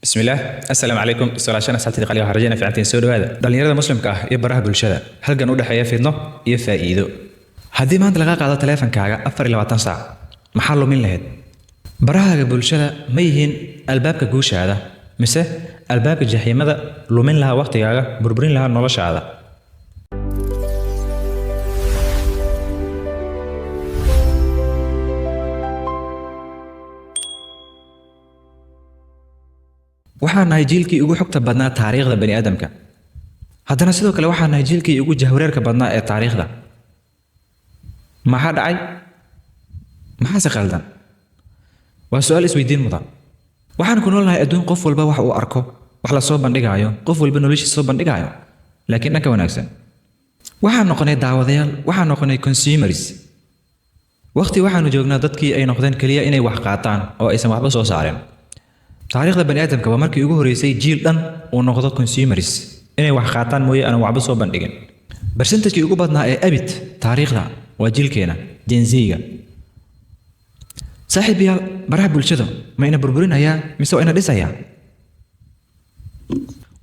Bismillaah, assalaamu calaykum. Solaashana asxaabtayda qaaliga, waxaan rajaynaa fiicantiin. Soo dhawaada. Dhalinyarada muslimka ah iyo baraha bulshada, halgan u dhexeeya fidno iyo faa'iido. Haddii maanta laga qaado taleefankaaga 24 saac, maxaa lumin lahayd? Barahaaga bulshada ma yihiin albaabka guushaada mise albaabka jaxiimada lumin lahaa waqtigaaga, burburin lahaa noloshaada? Waxaan nahay jiilkii ugu xogta badnaa taariikhda bani'aadamka. Haddana sidoo kale waxaan nahay jiilkii ugu jahwareerka badnaa ee taariikhda. Maxaa dhacay? Maxaase khaldan? Waa su'aal isweydiin mudan. Waxaan ku noolnahay adduun qof walba wax uu arko, wax la soo bandhigayo, qof walba noloshiisa soo bandhigayo, laakiin dhanka wanaagsan. Waxaan noqonay daawadayaal, waxaan noqonay consumers. Waqti waxaanu joognaa dadkii ay noqdeen keliya inay wax qaataan oo aysan waxba soo saarin. Taariikhda bani'aadamka waa markii ugu horreysay jiil dhan uu noqdo consumers, inay wax qaataan mooye aanan waxba soo bandhigin. Percentage-kii ugu badnaa ee abid taariikhda waa jiilkeena, Gen Z-ga. Saaxiibayaal, baraha bulshada ma ina burburinayaa mise waa ina dhisayaa?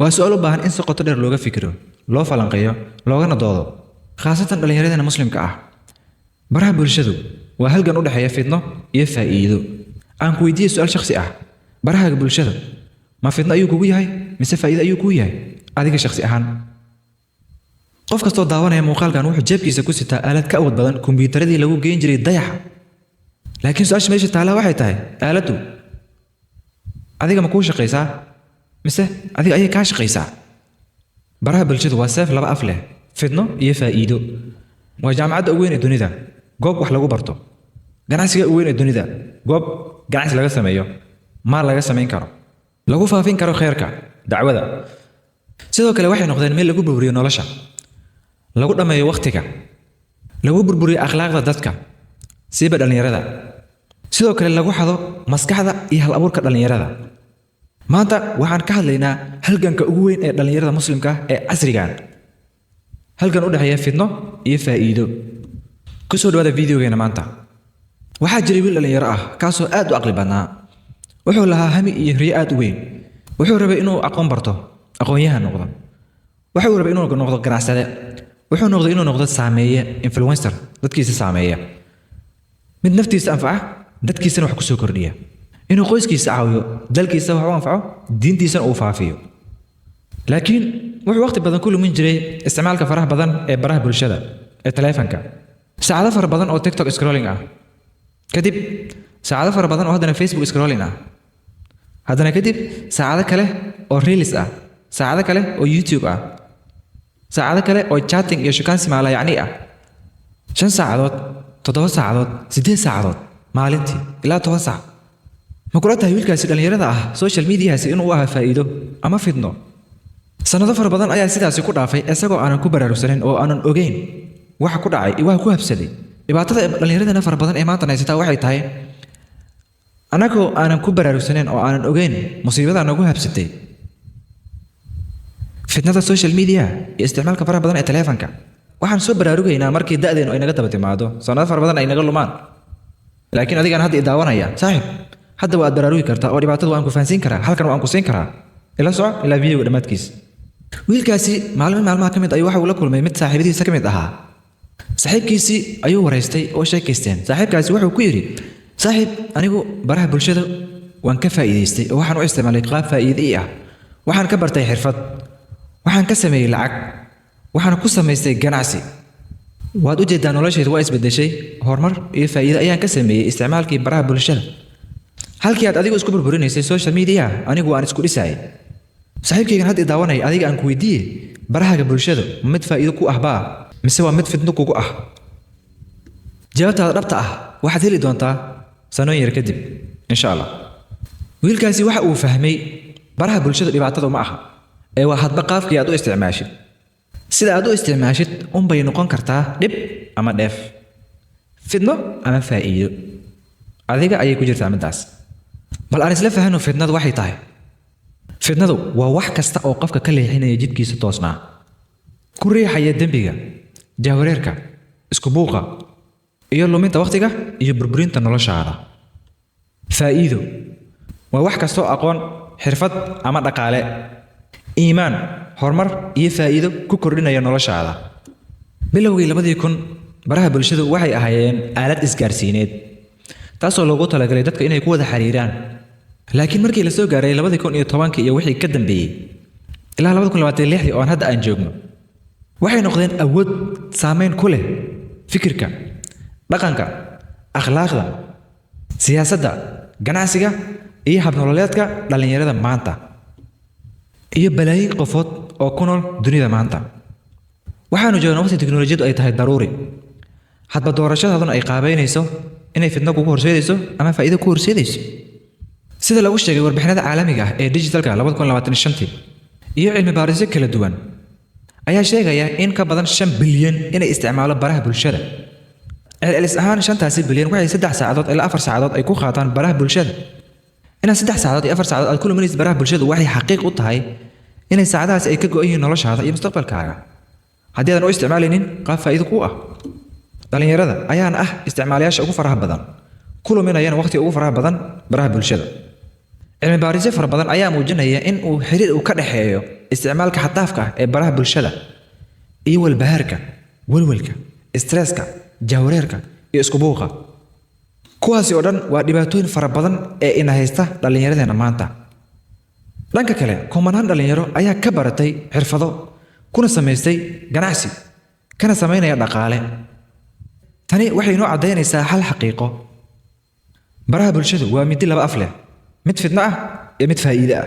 Waa su'aal u baahan in si qoto dheer looga fikiro, loo falanqeeyo, loogana doodo, khaasatan dhallinyaradeenna muslimka ah. Baraha bulshadu waa halgan u dhexeeya fidno iyo faa'iido. Aan ku weydiiyey su'aal shakhsi ah: barahaaga bulshada ma fidno ayuu kugu yahay mise faa'iido ayuu kugu yahay adiga shakhsi ahaan? Qof kastoo daawanaya muuqaalkan wuxuu jeebkiisa ku sitaa aalad ka awood badan kombiyuutaradii lagu geyn jiray dayaxa. Laakiin su'aasha meesha taallaa waxay tahay: aaladdu adiga ma kuu shaqaysaa mise adiga ayay kaa shaqaysaa? Baraha bulshadu waa seef laba af leh, fidno iyo faa'iido. Waa jaamacadda ugu weyn ee dunida, goob wax lagu barto. Ganacsiga ugu weyn ee dunida, goob ganacsi laga sameeyo, maal laga samayn karo, lagu faafin karo khayrka, dacwada. Sidoo kale waxay noqdeen meel lagu burburiyo nolosha, lagu dhammeeyo wakhtiga, lagu burburiyo akhlaaqda dadka, siiba dhallinyarada. Sidoo kale lagu xado maskaxda iyo hal abuurka dhallinyarada. Maanta waxaan ka hadlaynaa halganka ugu weyn ee dhallinyarada muslimka ah ee casrigan, halgan u dhexeeya fidno iyo faa'iido. Ku soo dhawaada videogeena maanta. Waxaa jiray wiil dhallinyaro ah kaasoo aad u aqli badnaa. Wuxuu lahaa hami iyo riyo aad u weyn. Wuxuu rabay inuu aqoon barto, aqoon-yahan noqdo. Wuxuu rabay inuu noqdo ganacsade. Wuxuu noqday inuu noqdo saameeye, influencer, dadkiisa saameeya, mid naftiisa anfaca, dadkiisana wax kusoo kordhiya, inuu qoyskiisa caawiyo, dalkiisa wax u anfaco, diintiisana uu faafiyo. Laakiin wuxuu waqti badan ku lumin jiray isticmaalka faraha badan ee baraha bulshada ee taleefanka. Saacado fara badan oo TikTok scrolling ah, kadib saacado fara badan oo haddana Facebook scrolling ah, haddana kadib saacado kale oo reels ah, saacado kale oo YouTube ah, saacado kale oo chatting iyo shukaansi maalayacni ah. 5 saacadood, 7 saacadood, 8 saacadood maalintii, ilaa 10 saac. Ma kula tahay wiilkaasi dhallinyarada ah social mediahaasi inuu u ahaa faa'iido ama fidno? Sannado fara badan ayaa sidaasi ku dhaafay isagoo aanan ku baraarugsanin oo aanan ogeyn waxa ku dhacay iyo waxa ku habsaday. Dhibaatada dhallinyaradana fara badan ee maanta haysataa waxay tahay annagoo aanan ku baraarugsanin oo aanan ogeyn musiibada nagu habsatay, fitnada social media iyo isticmaalka faraha badan ee taleefanka. Waxaan soo baraarugaynaa markii da'deenu ay naga daba timaado, sannado fara badan ay naga lumaan. Laakiin adigaan hadda i daawanaya, saaxiib, hadda waad baraarugi kartaa oo dhibaatada waan ku fahansiin karaa, halkan waan ku siin karaa. Ila soco ilaa videoga dhammaadkiis. Wiilkaasi maalmo maalmaha ka mid ayuu waxa uu la kulmay mid saaxiibadiisa ka mid ahaa. Saaxiibkiisii ayuu waraystay oo sheekaysteen. Saaxiibkaasi wuxuu ku yidhi: saaxiib, anigu baraha bulshada waan ka faa'iidaystay oo waxaan u isticmaalay qaab faa'iide ii ah. Waxaan ka bartay xirfad, waxaan ka sameeyey lacag, waxaan ku samaystay ganacsi. Waad u jeedaa, noloshaydu waa isbeddeshay, horumar iyo faa'iido ayaan ka sameeyey isticmaalkii baraha bulshada. Halkii aad adigu isku burburinaysay social media, anigu waan isku dhisaayay. Saaxiibkaygan hadda i daawanaya, adiga aan ku weydiiye: barahaaga bulshada ma mid faa'iido ku ah baa mise waa mid fidno kugu ah? Jawaabtaada dhabta ah waxaad heli doontaa sanooyin yar kadib, insha Allah. Wiilkaasi waxa uu fahmay baraha bulshada dhibaatada ma aha ee waa hadba qaabkii aad u isticmaashid. Sida aad u isticmaashid unbay noqon kartaa dhib ama dheef, fidno ama faa'iido. Adiga ayay ku jirtaa middaas. Bal aan isla fahanno fidnadu waxay tahay. Fidnadu waa wax kasta oo qofka ka leexinaya jidkiisa toosnaa, ku riixaya dembiga, jahwareerka, isku buuqa iyo luminta wakhtiga iyo burburinta noloshaada. Faa'iido waa wax kastoo aqoon, Xirfad ama dhaqaale, iimaan, horumar iyo faa'iido ku kordhinaya noloshaada. Bilowgii 2000, baraha bulshadu waxay ahaayeen aalad isgaarsiineed, taasoo loogu talagalay dadka inay ku wada xiriiraan. Laakiin markii la soo gaaray 2010-kii iyo wixii ka dambeeyey ilaa 2026-dii oo aan hadda aan joogno, waxay noqdeen awood saameyn ku leh fikirka, dhaqanka, akhlaaqda, siyaasadda, ganacsiga iyo habnololeedka dhallinyarada maanta iyo balaayiin qofood oo ku nool dunida maanta. Waxaanu joognaa waqti teknolojiyadu ay tahay daruuri, hadba doorashadaaduna ay qaabeynayso inay fitno kugu horseedayso ama faa'iido ku horseedayso. Sida lagu sheegay warbixinada caalamiga ah ee digitalka 2025-tii iyo cilmi baarisyo kala duwan ayaa sheegaya in ka badan 5 bilyan inay isticmaalo baraha bulshada. Celcelis ahaan, 5-taasi bilyan waxay 3 saacadood ilaa 4 saacadood ay ku qaataan baraha bulshada. Inaad 3 saacadood iyo 4 saacadood aad ku luminaysid baraha bulshadu waxay xaqiiq u tahay inay saacadahaasi ay ka go'an yihiin noloshaada iyo mustaqbalkaaga, haddii aadan u isticmaalaynin qaab faa'iido kuu ah. Dhallinyarada ayaana ah isticmaalayaasha ugu faraha badan, ku luminayana waqtiga ugu faraha badan baraha bulshada. Cilmi baarisyo fara badan ayaa muujinaya in uu xiriir uu ka dhexeeyo isticmaalka xad-dhaafka ah ee baraha bulshada iyo walbahaarka, welwelka, stresska, jahwareerka iyo isku buuqa. Kuwaasi oo dhan waa dhibaatooyin fara badan ee ina haysta dhallinyaradeenna maanta. Dhanka kale, kumanaan dhallinyaro ayaa ka baratay xirfado, kuna samaystay ganacsi, kana samaynaya dhaqaale. Tani waxay inoo caddaynaysaa hal xaqiiqo: baraha bulshadu waa midi laba af leh, mid fitno ah iyo mid faa'iide ah.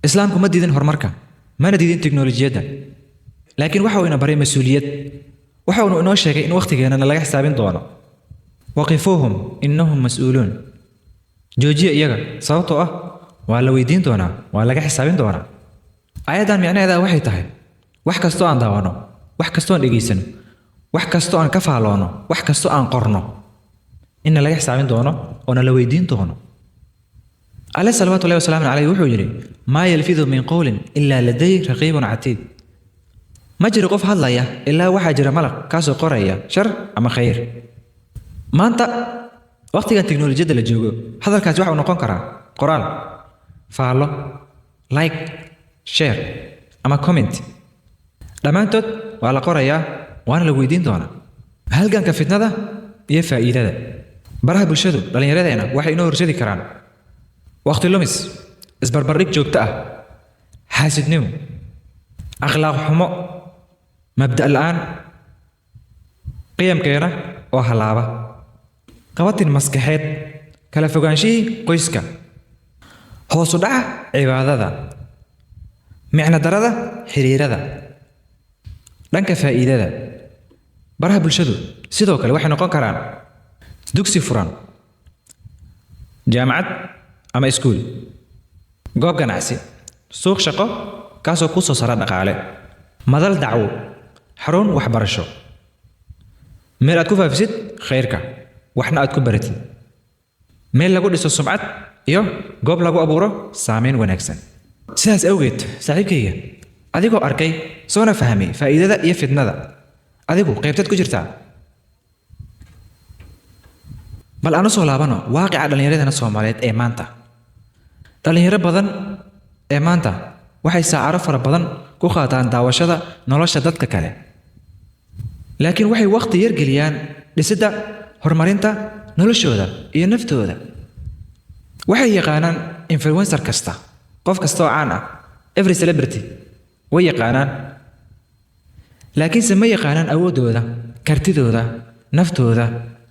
Islaamku ma diidin horumarka, mana diidin teknolojiyadda, laakiin waxa uu ina baray mas-uuliyad. Waxa uu inoo sheegay in wakhtigeennana laga xisaabin doono. وقفوهم إنهم مسؤولون. Joojiya iyaga, sababtoo ah waa la weydiin doonaa, waa laga xisaabin doonaa. Aayaddan micnaheeda waxay tahay: wax kastoo aan daawano, wax kastoo aan dhegaysano, wax kastoo aan ka faaloono, wax kastoo aan qorno, inna laga xisaabin doono oo na la weydiin doono. Alle صلوات الله وسلامه عليه wuxuu yidhi: ما يلفظ من قول إلا لديه رقيب عتيد. Ma jiro qof hadlaya ilaa waxaa jira malag kaasoo qoraya shar ama khayr. Maanta, waqtigan teknolojiyadda la joogo, hadalkaasi waxa uu noqon karaa qoraal, faallo, like, share ama comment. Dhammaantood waa la qorayaa, waana la weydiin doonaa. Halganka fitnada iyo faa'iidada baraha bulshadu dhallinyaradeenna waxay inoo horseedi karaan waqti lumis, isbarbardhig joogto ah, xaasidnimo, akhlaaq xumo, mabda' la'aan, qiyamkeena oo halaaba, qabatin maskaxeed, kala fogaanshihii qoyska, hoos u dhaca cibaadada, micno darada xiriirada. Dhanka faa'iidada, baraha bulshadu sidoo kale waxay noqon karaan dugsi furan, jaamacad ama iskuul, goob ganacsi, suuq shaqo kaasoo kuu soo saara dhaqaale, madal dacwo, xarun waxbarasho, meel aad ku faafisid khayrka, waxna aad ku baratid, meel lagu dhiso sumcad iyo goob lagu abuuro saameyn wanaagsan. Sidaas awgeed, saaxiibkayga, adigoo arkay soona fahmay faa'iidada iyo fitnada, adigu qaybteed ku jirtaa? Bal aan u soo laabano waaqica dhallinyaradana Soomaaliyeed ee maanta. Dhallinyaro badan ee maanta waxay saacado fara badan ku qaataan daawashada nolosha dadka kale, laakiin waxay waqti yar geliyaan dhisidda, horumarinta noloshooda iyo naftooda. Waxay yaqaanaan influencer kasta, qof kasta oo caan ah, every celebrity way yaqaanaan, laakiinse ma yaqaanaan awooddooda, kartidooda, naftooda,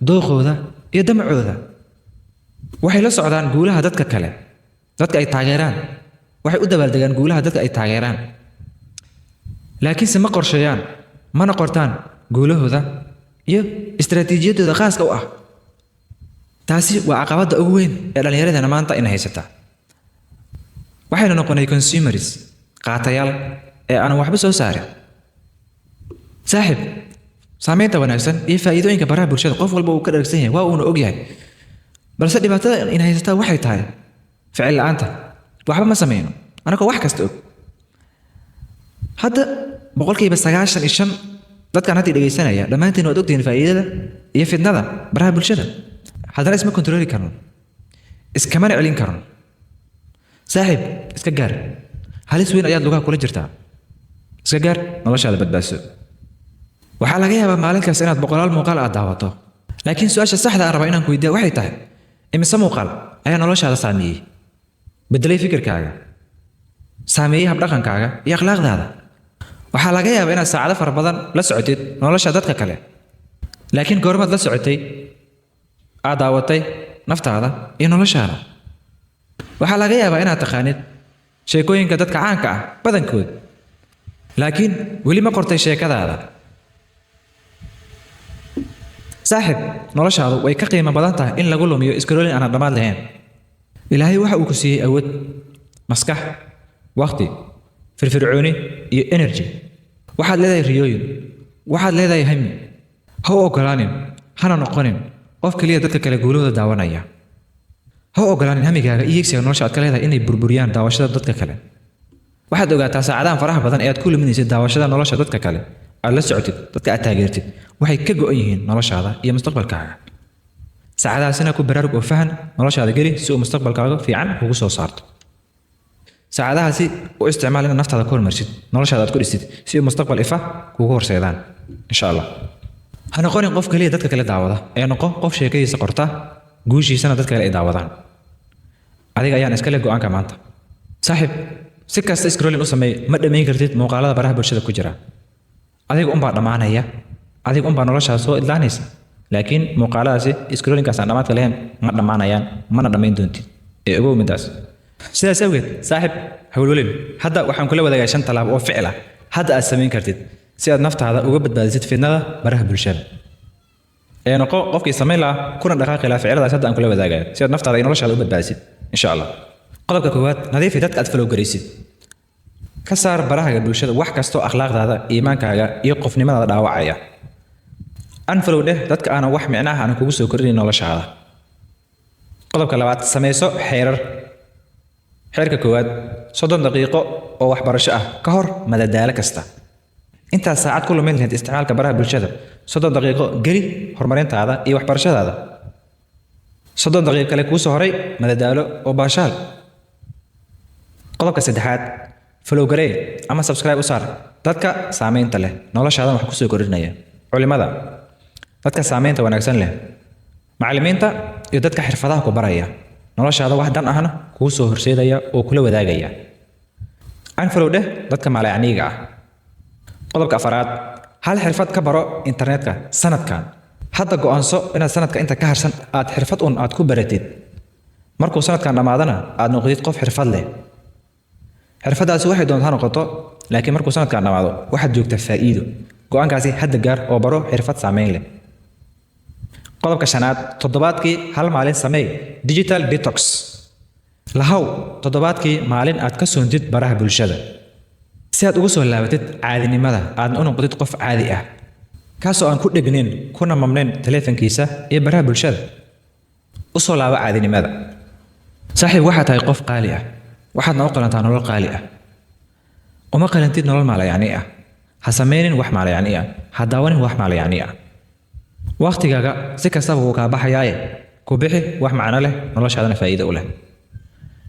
dooqooda iyo damacooda. Waxay la socdaan guulaha dadka kale, dadka ay taageeraan. Waxay u dabaaldegaan guulaha dadka ay taageeraan, laakiinse ma qorsheeyaan, mana qortaan guulahooda iyo istaraatiijiyadooda khaaska u ah. Taasi waa caqabadda ugu weyn ee dhallinyaradana maanta ina haysata. Waxaynu noqonay consumers, qaatayaal ee aanan waxba soo saarin. Saaxiib, saameynta wanaagsan iyo faa'iidooyinka baraha bulshada qof walba uu ka dharagsan yahay, waa uuna ogyahay, balse dhibaatada ina haysataa waxay tahay ficil la'aanta. Waxba ma sameyno anagoo wax kasta og. Hadda 95% dadkan hadda dhegaysanaya, dhammaantiin waad ogtihiin faa'iidada iyo fitnada baraha bulshada. Haddana isma kontrooli karno, iskamana celin karno. Saaxiib, iska gaar. Halis weyn ayaad lugaha kula jirtaa. Iska gaar, noloshaada badbaadso. Waxaa laga yaabaa maalinkaas inaad boqolaal muuqaal aad daawato. Laakiin su-aasha saxda aan rabaa inaan ku weydiiya waxay tahay: imise muuqaal ayaa noloshaada saameeyey, bedelay fikirkaaga, saameeyey habdhaqankaaga iyo akhlaaqdaada? Waxaa laga yaabaa inaad saacado fara badan la socotid nolosha dadka kale, laakiin goormaad la socotay, aad daawatay naftaada iyo noloshaada? Waxaa laga yaabaa inaad taqaanid sheekooyinka dadka caanka ah badankood, laakiin weli ma qortay sheekadaada? Saaxib, noloshaadu way ka qiimo badan tahay in lagu lumiyo scrolling aanan dhammaad lahayn. Ilaahay waxa uu ku siiyey awood, maskax, waqti, firfircooni iyo energy. Waxaad leedahay riyooyin, waxaad leedahay hami. Ha u ogolaanin, hana noqonin qof keliya dadka kale guulahooda daawanaya. Ha u ogolaanin hamigaaga iyo higsiga nolosha aad ka leedahay inay burburiyaan daawashada dadka kale. Waxaad ogaataa saacadahan faraha badan ee aad ku luminaysid daawashada nolosha dadka kale, aad la socotid dadka aad taageertid, waxay ka go'an yihiin noloshaada iyo mustaqbalkaaga. Saacadahaasina ku baraarug oo fahan noloshaada geli si uu mustaqbalkaaga fiican kugu soo saarto. Saacadahaasi u isticmaal inaad naftaada ku hormarsid, noloshaada aad ku dhisid, si uu mustaqbal ifa kugu horseedaan, insha Allah. Ha noqonin qof keliya dadka kale daawada, ee noqo qof sheekadiisa qorta, guushiisana dadka kale ay daawadaan. Adiga ayaan iska leh go'aanka maanta. Saaxiib, si kasta scrolling u sameey, ma dhammayn kartid muuqaalada baraha bulshada ku jira. Adiga unbaa dhammaanaya, adiga unbaa noloshaada soo idlaanaysa, laakiin muuqaaladaasi scrollingkaas aan dhammaadka lahayn ma dhammaanayaan, mana dhammayn doontid, ee ogow midaas. Sidaas awgeed, saaxiib, hawlwelin. Hadda waxaan kula wadaagayaa shan tallaabo oo ficil ah hadda aad samayn kartid si aad naftaada uga badbaadisid fitnada baraha bulshada. Ee noqo qofkii samayn lahaa kuna dhaqaaqi lahaa ficiladaas hadda aan kula wadaagayo, si aad naftaada iyo noloshaada u badbaadisid, insha Allah. Qodobka koowaad: nadiifi dadka aad follow garaysid. Ka saar barahaga bulshada wax kastoo akhlaaqdaada, iimaankaaga iyo qofnimadaada dhaawacaya. Unfollow dheh dadka aanan wax micnaha aanan kugu soo kordhin noloshaada. Qodobka labaad: samayso xeerar. Xeerka koowaad: 30 daqiiqo oo waxbarasho ah ka hor madadaalo kasta. Intaad saacad ku lumin lahayd isticmaalka baraha bulshada, 30 daqiiqo geli horumarintaada iyo waxbarashadaada. 30 daqiiqo kale kuu soo horay madadaalo oo baashaal. Qodobka saddexaad: follow garee ama subscribe u saar dadka saamaynta leh, noloshaadan wax kusoo kordhinaya: culimada, dadka saamaynta wanaagsan leh, macallimiinta iyo dadka xirfadaha ku baraya, noloshaada wax dan ahna kuu soo horseedaya oo kula wadaagaya. Unfollow dheh dadka maalayacniiga ah. Qodobka afaraad: hal xirfad ka baro internetka sanadkan. Hadda go'aanso inaad sanadka inta ka harsan aad xirfad un aad ku baratid. Markuu sanadkan dhammaadana aad noqotid qof xirfad leh. Xirfaddaasi waxay doonto ha noqoto, laakiin markuu sanadkan dhammaado waxaad joogtaa faa'iido. Go'aankaasi hadda gaar oo baro xirfad saameyn leh. Qodobka shanaad: toddobaadkii hal maalin sameey digital detox. Lahaw toddobaadkii maalin aad ka soontid baraha bulshada, si aad ugu soo laabatid caadinimada, aadna u noqotid qof caadi ah, kaasoo aan ku dhegnayn kuna mamnayn taleefankiisa iyo baraha bulshada. U soo laabo caadinimada. Saaxiib, waxaad tahay qof qaali ah, waxaadna u qalantaa nolol qaali ah. Uma qalantid nolol maalayacni ah. Ha samaynin wax maalayacni ah, ha daawanin wax maalayacni ah. Waqtigaaga si kastaba wuu kaa baxayaaye, ku bixi wax macno leh, noloshaadana faa'iido u leh.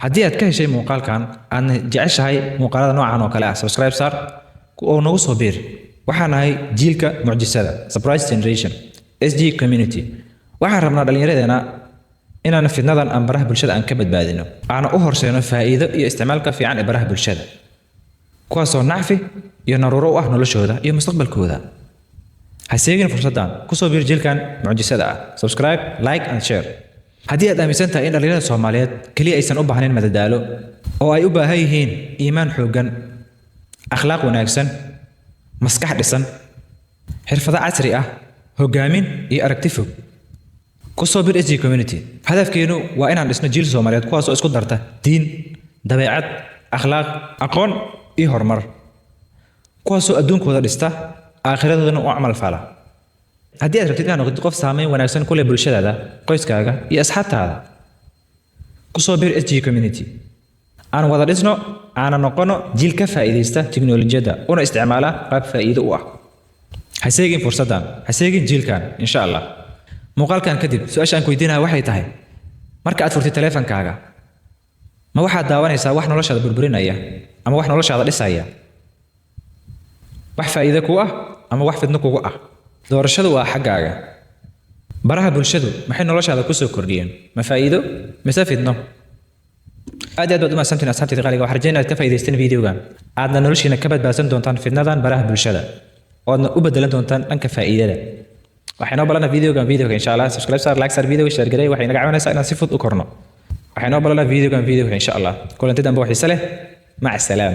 Haddii aad ka heshay muuqaalkan, aadna jeceshahay muuqaalada noocan oo kale ah, subscribe saar oo nagu soo biir. Waxaan nahay jiilka mucjisada, Surprise Generation SG Community. Waxaan rabnaa dhallinyaradeena inaan fitnadan aan baraha bulshada aan ka badbaadino, aana u horseeno faa'iido iyo isticmaalka fiican ee baraha bulshada, kuwaasoo nacfi iyo naruuro u ah noloshooda iyo mustaqbalkooda. Ha seegin fursaddan, kusoo biir jiilkan mucjisada ah. Subscribe, like and share. Haddii aad aaminsan tahay in dhallinyarada Soomaaliyeed keliya aysan u baahnayn madadaalo oo ay u baahan yihiin iimaan xooggan, akhlaaq wanaagsan, maskax dhisan, xirfado casri ah, hogaamin iyo aragti fog, kusoo bir SG Community. Hadafkeenu waa inaan dhisno jiil Soomaaliyeed kuwaasoo isku darta diin, dabeecad, akhlaaq, aqoon iyo horumar, kuwaasoo adduunkooda dhista, aakhiradoodana u camal fala. Haddii aad rabtid inaad noqotid qof saameyn wanaagsan ku leh bulshadaada, qoyskaaga iyo asxaabtaada, kusoo bir SG Community. Aan wada dhisno, aana noqono jiil ka faa'iidaysta tiknoolajiyadda una isticmaala qaab faa'iido u ah. Ha seegin fursaddan, ha seegin jiilkan, insha Allah. Muuqaalkan kadib su-aasha aan ku weydiinaya waxay tahay: marka aad furtid taleefankaaga, Ma waxaad daawanaysaa wax noloshaada burburinaya ama wax noloshaada dhisaya? Wax faa'iido kuu ah ama wax fidno kugu ah? Doorashadu waa xaggaaga. Baraha bulshadu maxay noloshaada ku soo kordhiyeen? Ma faa'iido mise fidno? Aad iyo aad baad u mahadsantihiin, asxaabtayda qaaliga. Waxaan rajeynaya inaad ka faa'iidaysteen videogan, aadna noloshiina ka badbaadsan doontaan fidnadan baraha bulshada, oo aadna u bedelan doontaan dhanka faa'iidada. Waxay noo balana videogan videoga, insha Allah. Subscribe saar, like saar videoga, share garee. Waxay naga caawinaysaa inaan si fudud u korno. Waxay noo balana videogan videoga, insha Allah. Kulanti dambe oo xiise leh. Mac salaam.